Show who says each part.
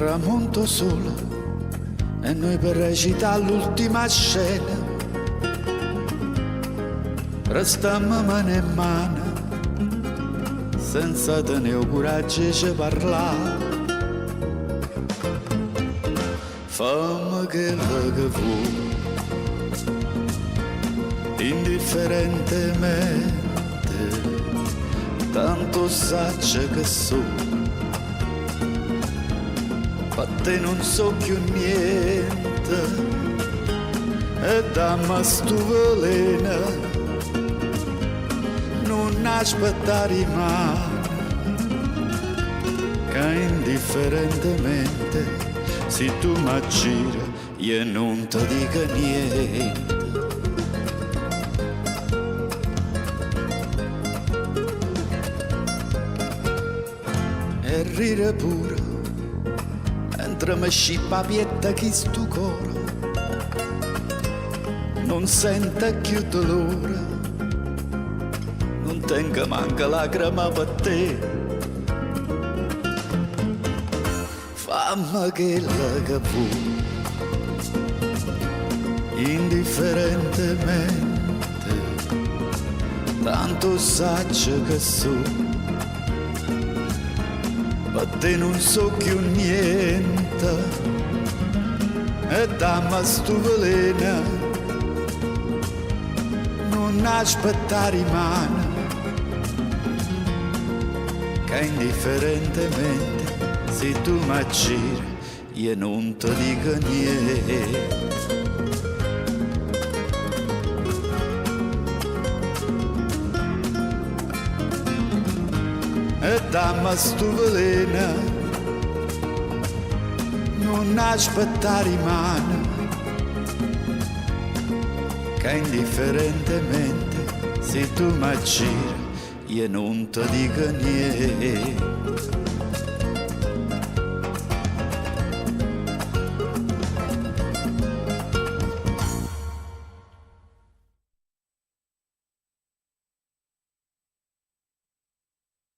Speaker 1: Tramonta 'o sole e noi pe recità l'ultima scena restammo mano e mano senza tenè 'o curaggio 'e ce parlà. Famme chello che vuò, indifferentemente, tanto 'o saccio che so', pe te nun so' cchiù niente, e damme stu veleno, nun aspettà dimane. Ca indifferentemente si tu m'accire je nun te dico niente. E rire pure mentre me scippa 'a pietto chistu core nun sente cchiù dolore Nun tengo manco lacrema pe te. Famme chella che vuò, indifferentemente, tanto 'o saccio che so'. Pe te nun so' cchiù niente e damme stu veleno. Nun aspettà dimane ca indifferentemente si tu m'accire je nun te dico niente. E damme stu veleno, nun aspettà dimane. Ca indifferentemente si tu m'accire je nun te dico niente.